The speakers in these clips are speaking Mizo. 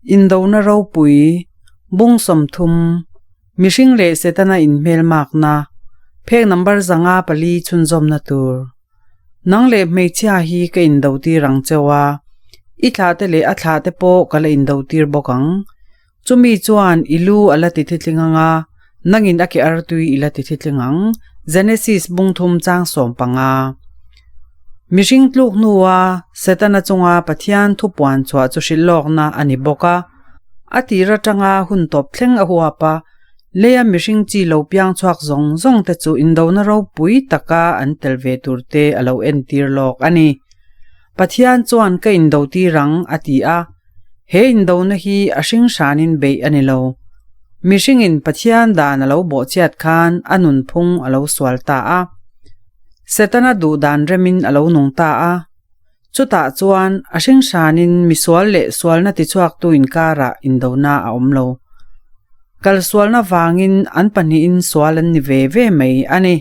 Indona ropui, bung 30, mihring leh Setana inhmelmakna, phek number 504 chhunzawmna tur. Nang leh hmeichhia hi ka indo tir ang cheu a, i thlahte leh a thlahte pawh ka la indo tir bawk ang. Chumi chuan i lu a la ti thitling ang a, nangin a ke artui i la ti thitling ang. Genesis bung thum chang 15. Mihring tluk hnua Setana chunga Pathian thupuan chhuah chu hrilh lawkna a ni bawk a. A tir atanga hun tawp thleng a huap a, leia mihring chi lo piang chhuak zawng zawng te chu indona ropui taka an tel ve tur te a lo entir lawk a ni. Pathian chuan ka indo tir ang a ti a, he indona hi a hring hranin beih a ni lo. Mihringin Pathian dan a lo bawhchhiat khan a nunphung a lo sual ta a. Setana duh dan remin a lo nung ta a. Chutah chuan a hring hranin misual leh sualna tichhuaktu inkarah indona a awm lo. Kalsualna vangin an pahnihin sual an ni ve ve mai a ni.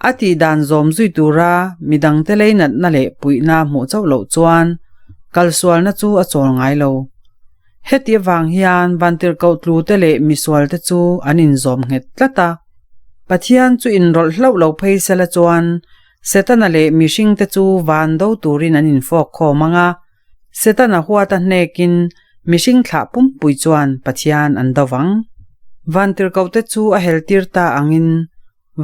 A tih dan zawm zui tura midangte leinatna leh puihna hmuh chauh loh chuan kalsualna chu a chawl ngai lo. Heti avang hian vantirhkoh tlute leh misualte chu an inzawm nghet tlat a. Pathian chu inrawlh hlauh lo phei sela chuan Setana leh mihringte chu van do turin an infawk khawm ang a, Setana huata hnekin mihring thlah pumpui chuan Pathian an do vang. Vantirhkohte chu a heltir ta angin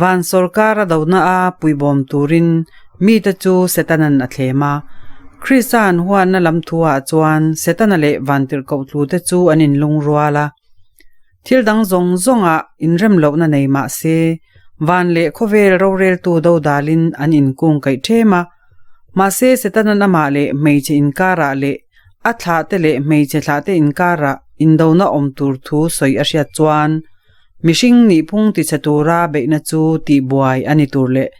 van sawrkar a dona a puibawm turin mite chu Setanan a thlem a. Krista an huatna lam thuah chuan Setana leh vantirhkoh tlute chu an inlungrual a. Thil dang zawng zawngah inrem lohna nei mah se, van leh khawvel roreltu dodalin an inkung kaih ṭhem a. Mahse, Setanan amah leh hmeichhe inkarah leh a thlahte leh hmeichhe thlahte inkarah indona awm tur thu sawi a hriat chuan, mihring nihphung tichhe tura beihna chu tihbuai a ni tur leh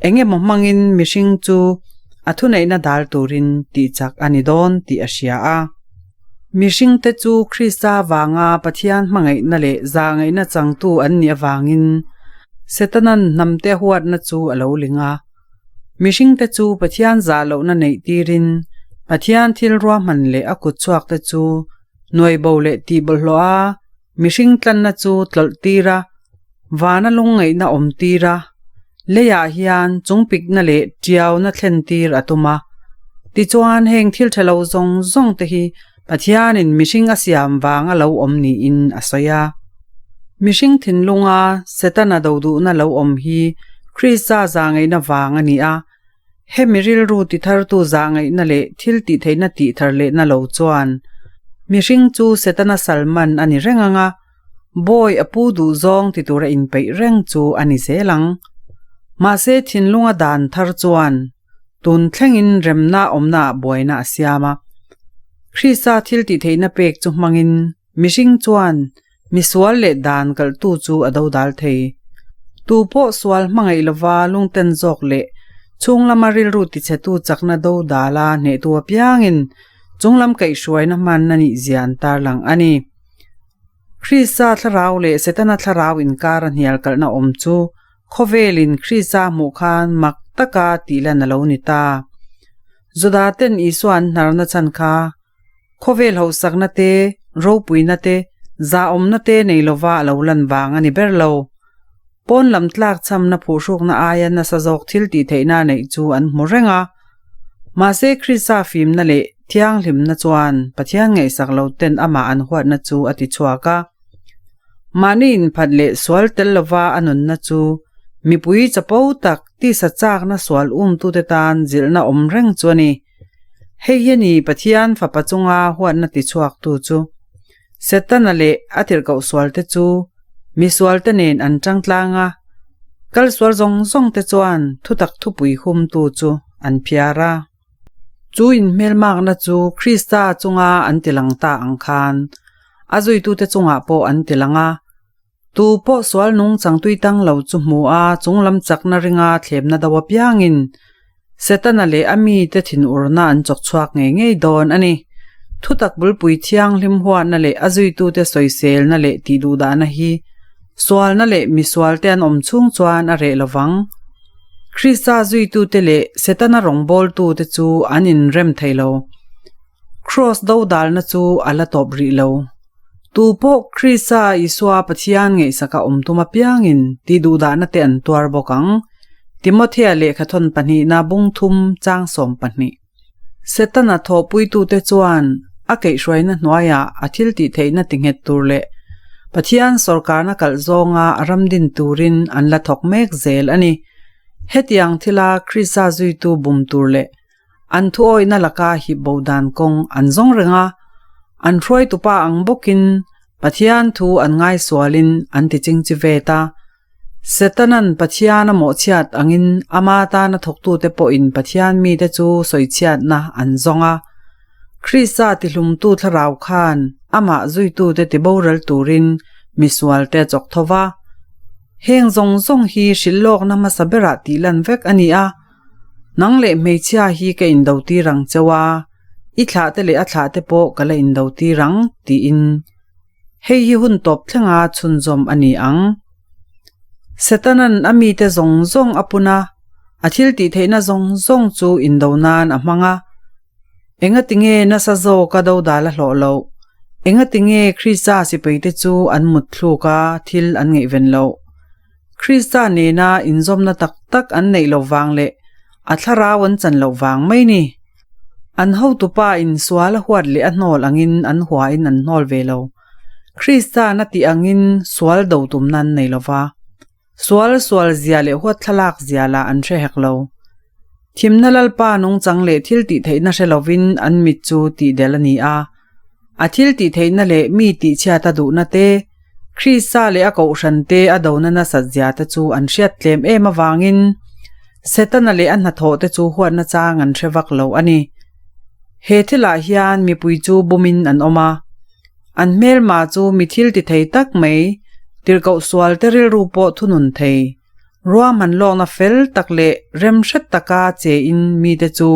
eng emaw hmangin mihring chu a thuneihna dal turin tihchak a ni dawn tih a hria a. Mihringte chu Krista vanga Pathian hmangaihna leh zahngaihna changtu an nih avangin Setanan hnamte huatna chu a lo ling a. Mihringte chu Pathian zah lohna neih tirin Pathian thil ruahman leh a kutchhuakte chu nuaibo leh tihbawlhhlawh a, mihring tlanna chu tlawlh tir a, vana lungngaihna awm tir a, leiah hian chungpikna leh tiauna thlen tir a tum a. Tichuan heng thil tha lo zawng zawng te hi Pathianin mihring a siam vanga lo awm niin a sawi a. Mihring thinlunga Setana do duhna lo awm hi Krista zahngaihna vang a ni a, hemi rilru tithartu zahngaihna leh thil tihtheihna tihthar lehna lo chuan mihring chu Setana salman a ni reng ang a, Bawi a pu duh zawng ti tura inpeih reng chu a ni zel ang. Mahse thinlunga dan thar chuan tun thlengin remna awmnaah buaina a siam a. Krista thil tihtheihna pek chu hmangin mihring chuan misual leh dan kalhtu chu a dodal thei. Tu pawh sual hmangaih lova lungten zawk leh chhung lama rilru tichhetu chakna dodala hnehtu apiangin chunglam kaihhruaina hmanna nihzia an tarlang a ni. Krista thlarau leh Setana thlarau inkar a hnial kalhna awm chu khawvelin Krista hmuh khan mak taka tih lan a lo ni ta. Juda ten Isua an hnarna chhan kha khawvel hauhsakna te, ropuina te, zahawmna te nei lova a lo lan vang a ni ber lo. Pawn lam tlak chhamna phuhrukna aia nasa zawk thil tih theihna neih chu an hmu reng a. Mahse Krista fimna leh thianghlimna chuan Pathian ngaihsak lo ten amah an huatna chu a ti chhuak a. Mahni inphat leh sual tel lova a nunna chu mipui chapo tak tisa chakna sual umtute tan zilhna awm reng chu a ni. Hei hi a ni Pathian fapa chunga huatna ti chhuaktu chu. Setana leh a tirhkoh sualte chu misualte nen an tang tlang a, kal sual zawng zawng te chuan thutak thupui humtu chu an phiar a. Chu inhmelmakna chu Krista chunga an tilang ta ang khan a zuitute chungah pawh an tilang a. Tu pawh sual nung changtui tang lo chu hmu a chunglam chakna ringa thlemna do apiangin Setana leh a mite thinurna an chawk chhuak ngei ngei dawn a ni. Thutak bulpui thianghlim huatna leh a zuitute sawiselna leh tihduhdahna hi sualna leh misualte an awm chhung chuan a reh lovang. Krista zuitute leh Setana rawngbawltute chu an inrem thei lo. Kraws dodalna chu a la tawp rih lo. Tu pawh Krista Isua Pathian ngaihsaka awm tum apiangin tihduhdahna te an tuar bawk ang. Timothea lehkhathawn pahnihna bung thum chang 12. Setana thawhpuitute chuan a keihhruaina hnuaiah a thil tihtheihna tinghet tur leh Pathian sawrkarna kalh zawnga a ram din turin an la thawk mek zel a ni. Hetiang thila Krista zuitu bum tur leh an thuawihna laka hip bo dan kawng an zawng reng a, an hruaitupa ang bawkin Pathian thu an ngaisualin an ti chingchi vet a. Setanan Pathian a mawhchhiat angin ama tana thawktute pawhin Pathian mite chu sawichhiatna an zawng a. Krista tihlumtu thlarau khan amah zuitute tiboral turin misualte a chawk tho va. Heng zawng zawng hi hrilh lawkna hmasa berah tih lan vek a ni a, Nang leh hmeichhia hi ka indo tir ang cheu a, i thlahte leh a thlahte pawh ka la indo tir ang, tiin. Hei hi hun tawp thlenga chhunzawm a ni ang. Setanan a mite zawng zawng a pun a, a thil tih theihna zawng zawng chu indo nan a hmang a. Engatinge nasa zawka dodal a hlawh loh? Engatinge Krista sipaite chu an mut thluk a, thil an ngaihven loh? Krista nena inzawmna tak tak an neih loh vang leh a thlarau an chan loh vang mai ni. An hotupa in sual a huat leh a hnawl angin an huain an hnawl ve lo. Krista'n a tih angin sual do tumna an nei lo va. Sual sual zia leh huat thlalak zia lah an hre hek lo. Thimna Lalpa nungchang leh thil tih theihna hre lovin an mit chu tihdel a ni a. A thil tih theihna leh mi tihchhiat a duhna te, Krista leh a kohhran te a dona nasat zia te chu an hriat tlem em avangin Setana leh a hnathawh te chu huatna chang an hre vak lo a ni. He thilah hian mipui chu bumin an awm a. An hmelma chu mi thil ti thei tak mai, tirhkoh sual te rilru pawh thunun thei, Ruahman lawkna fel tak leh remhret taka che in mite chu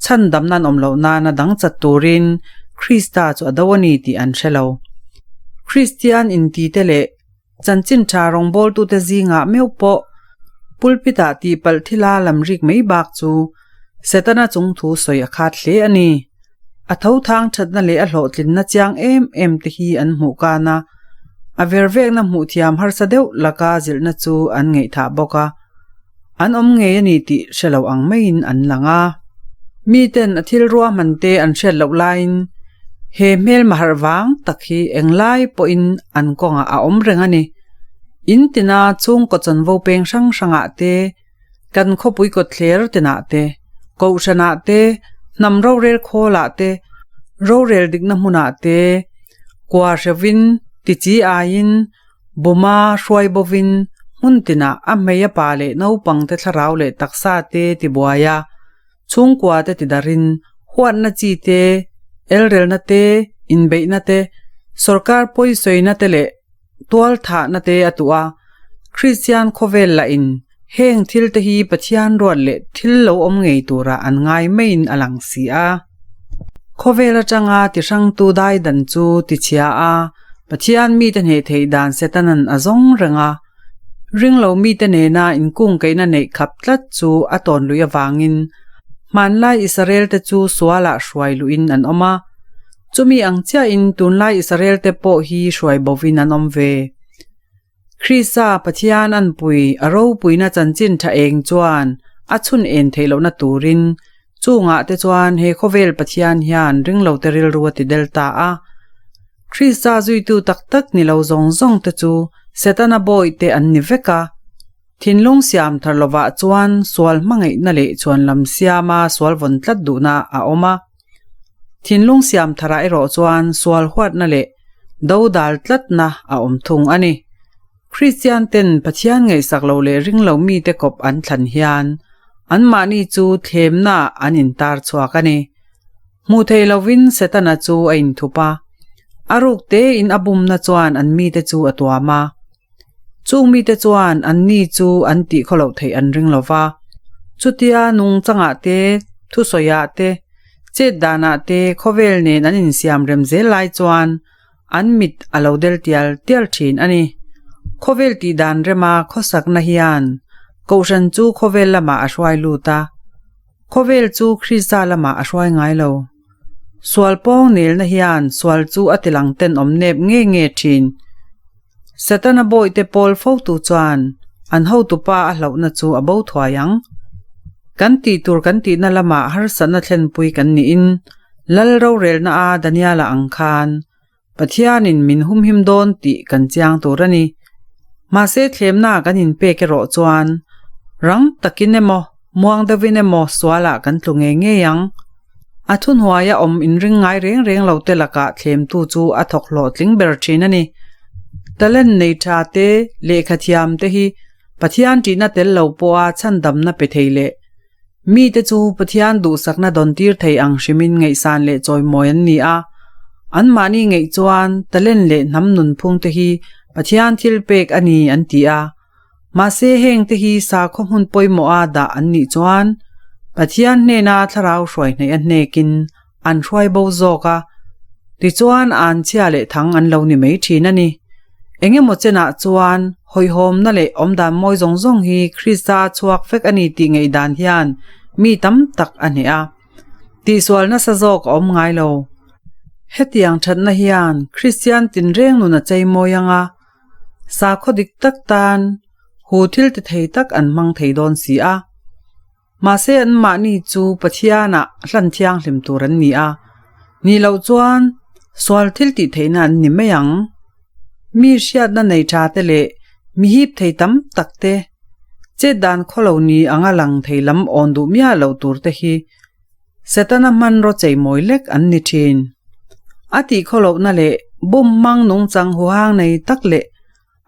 chhandamna an awm loh nana dang chat turin Krista chu a do a ni tih an hre lo. Kristian intite leh chanchin tha rawngbawltute zingah meuh pawh pulpit-ah tihpalh thila lam rik mai bak chu Setana chung thu sawi a khat hle a ni. A tho thang thatna leh a hlawhtlinna chiang em em te hi an hmuh kan a, a vervekna hmuh thiam harsa deuh laka zilhna chu an ngaihthah bawk a, an awm ngei a ni tih hre lo ang maiin an lang a. Miten a thil ruahman te an hriat loh laiin he hmelma harh vang tak hi englai pawhin an kawngah a awm reng a ni. In tina chhungkaw chanvo peng hrang hrangah te, Kan khawpui kawtthler tinah te, kohhranah te, hnam rorel khawlah te, rorel dikna hmunah te, kua hreuhin, tichi aiin, buma hruai bovin, hmun tinah a hmei a pa leh naupangte thlarau leh taksa te tibuai a, chhungkua te tidarin, huatna chi te, elrelna te, inbeihna te, sorkar pawisawina te leh tualthahna te a tuh a, Kristian khawvel lahin heng thil te hi Pathian ruat leh thil lo awm ngei turah an ngai maiin a lang si a. Khawvel atanga ti hrangtu dai dan chu ti chhia a, Pathian mite hneh theih dan Setanan a zawng reng a, ringlo mite nena inkungkaihna neih khap tlat chu a tawn luih avangin hmanlai Israel te chu sualah hruai luhin an awm a. Chumi ang chiahin tunlai Israel te pawh hi hruai bovin an awm ve. Krista Pathian anpui a ropuina chanchin tha eng chuan a chhun en theih lohna turin chungah te chuan he khawvel Pathian hian ringlote rilru a ti del ta a. Krista zuitu tak tak ni lo zawng zawng te chu Setana bawih te an ni vek a. Thinlung siam thar lovah chuan sual hmangaihna leh chuanlam siama sual vawn tlat duhna a awm a. Thinlung siam tharah erawh chuan sual huatna leh dodal tlatna a awm thung a ni. Kristian ten Pathian ngaihsak lo leh ring lo mite kawp an thlan hian anmahni chu thlemna an intar chhuak a ni. Hmuh theih lovin Setana chu a inthup a, a ruk tein a bumna chuan an mite chu a tuam a. Chung mite chuan anni chu an tih khaw loh theih an ring lo va. Chutia nungchangah te, thusawiah te, chet danah te khawvel nen an insiam rem zel lai chuan an mit a lo del tial tial thin a ni. Khawvel tih dan rema khawsakna hian Kohhran chu khawvel lamah a hruai lut a, khawvel chu Krista lamah a hruai ngai lo. Sual pawng nelna hian sual chu a tilang tenawm nep nge nge thin. Setana bawihte pawl fotu chuan an hotupa a hlauhna chu a bo thuai ang. Kan tih tur kan tihna lamah harsatna thlenpui kan niin Lal rorelna a Daniela ang khan Pathianin min humhim dawn tih kan chiang tur a ni. Mahse thlemna kan inpek erawh chuan rang takin emaw muang deuhin emaw sualah kan tlu ngei ngei ang. A thuhnuaia awm inring ngai reng reng lo te lakah thlemtu chu a thawk hlawhtling ber thin a ni. Talent nei tha te, lehkha thiam te hi Pathian ṭihna tel lo pawha chhandamna pe thei leh mite chu Pathian duhsakna dawn tir thei ang hrimin ngaihsan leh chawimawi an ni a. Anmahni ngaih chuan talent leh hnam nunphung te hi Pathian thil pek a ni an ti a. Mahse hengte hi sakhaw hmun pawimawha dah an nih chuan Pathian hnena thlarau hruai hnaih a hnekin an hruai bo zawk a, tichuan an chhia leh thang an lo ni mai thin a ni. Engemaw chenah chuan hawihhawmna leh awmdan mawi zawng zawng hi Krista a chhuak vek a ni tih ngaihdan hian mi tam tak a hneh a. Tihsual nasa zawk a awm ngai lo. Hetiang thatna hian Kristian tinreng nun a chei mawi ang a, Sakhaw dik tak tan hu thil ti thei tak an hmang thei dawn si a. Mahse anmahni chu Pathianah hlan thianghlim tur an ni a, nih loh chuan sual thil tih theihna an ni mai ang. Mi hriatna nei tha te leh mi hip thei tam tak te, chet dan khawlo ni anga lang thei lam awn duh miah loh tur te hi Setana hmanraw cheimawi lek an ni thin. A tihkhawlohna leh bum hmang nungchang huhang nei tak leh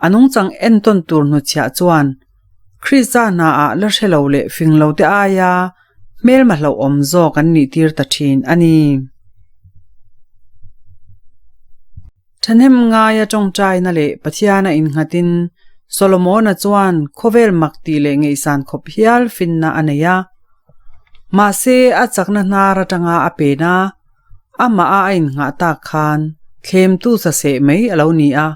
a nungchang entawn tur hnuchhiah chuan Krista hnaah la hre lo leh fing lo te aia hmelma hlauhawm zawk an nih tir ta thin a ni. Thahnem ngaia tawngtaina leh Pathiana innghatin Solomona chuan khawvel mak tih leh ngaihsan khawp hial finna a nei a. Mahse, a chakna hnar atanga a pen a, amah a a innghah tak khan thlemtu saseh mai a lo ni a.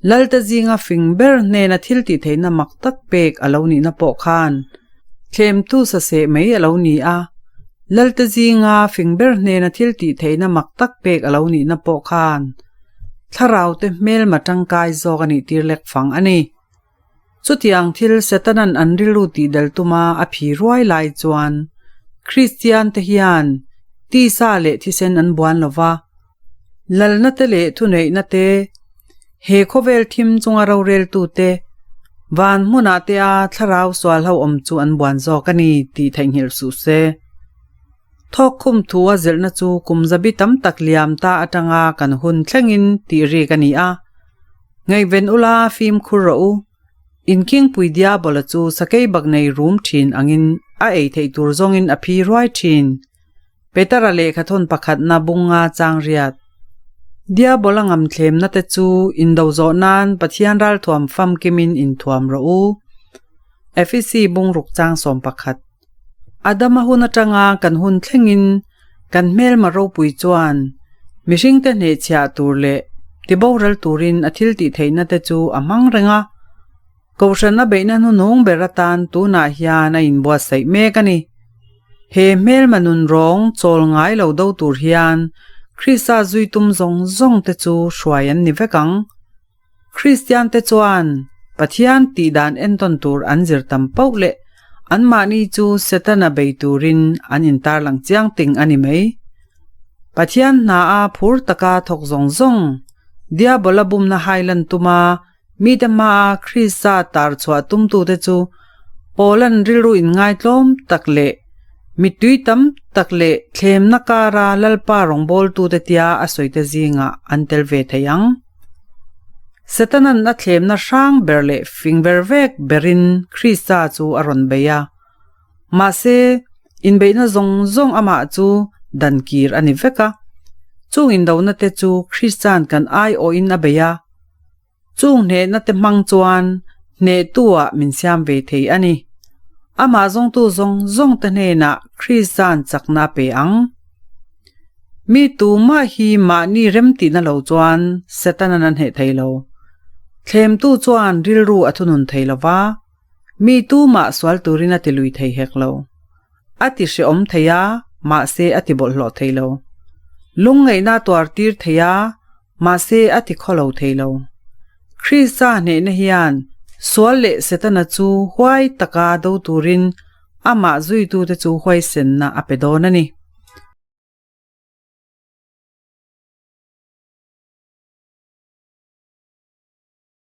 Lalte zinga fing ber hnena thil tih theihna mak tak pek a lo nihna pawh khan thlemtu saseh mai a lo ni a. Lalte zinga fing ber hnena thil tih theihna mak tak pek a lo nihna pawh khan thlaraute hmelma tangkai zawk a nih tir lek fang a ni. Chutiang thil Setanan an rilru tih dal tuma a phi ruai lai chuan Kristian te hian tisa leh thisen an buan lo va, lalna te leh thuneihna te, he khawvel thim chunga roreltu te, van hmunah te a thlarau sual ho awm chu an buan zawk a ni tih theihnghilh suh se. Thawk khum thu a zilhna chu kum zabi tam tak liam ta atanga kan hun thlengin tih rik a ni a. Ngaihven ula fimkhur rawh u. Inkingpui Diabola chu sakei bak nei rum thin angin a ei theih tur zawngin a phi ruai thin. Petera lehkhathawn pakhatna bunga chang riat. Diabola ngamthlemna te chu indo zawh nan Pathian ralthuam famkimin inthuam rawh u. Efesi bungruk chang 11. Adama hun atanga kan hun thlengin kan hmelma ropui chuan mihringte hnehchhiah tur leh tiboral turin a thil tih theihna te chu a hmang reng a. Kohhran a beihna hnuhnung ber atan tunah hian a inbuatsaih mek a ni. He hmelma nun rawng chawl ngai lo do tur hian Krista zui tum zawng zawng te chu hruai an ni vek ang. Kristian te chuan Pathian tih dan entawn tur an zir tam poh leh anmahni chu Setana bei turin an intarlang chiang ting a ni mai. Pathian hna a phur taka thawk zawng zawng Diabola bumna hailan tuma Mite hmaa Krista tar chhuah tumtute chu Paula'n rilru inngaitlawm tak leh mittui tam tak leh thlemna kara Lalpa rawngbawltute tia a sawite zingah an tel ve thei ang. Setana'n a thlemna hrang ber leh fing ver vek berin Krista chu a rawn bei a. Mahse, inbeihna zawng zawng amah chu dan kir a ni vek a. Chung indonate chu Krista'n kan aiawhin a bei a. Chung hnehna te hmang chuan hnehtu-ah min siam ve thei a ni. Amah zawngtu zawng zawng te hnenah Krista'n chakna a pe ang. Mi tumah hi mahni remtihna lo chuan Setana'n a hneh thei lo. Thlemtu chuan rilru a thunun thei lo va, mi tumah sual turin a ti lui thei hek lo. A ti hrehawm thei a, mahse a ti bawlhhlawh thei lo. Lungngaihna a tuar tir thei a, mahse a ti khaw lo thei lo. Krista hnehna hian sual leh Setana chu huai taka do turin amah zuitute chu huaisenna a pe dawn a ni.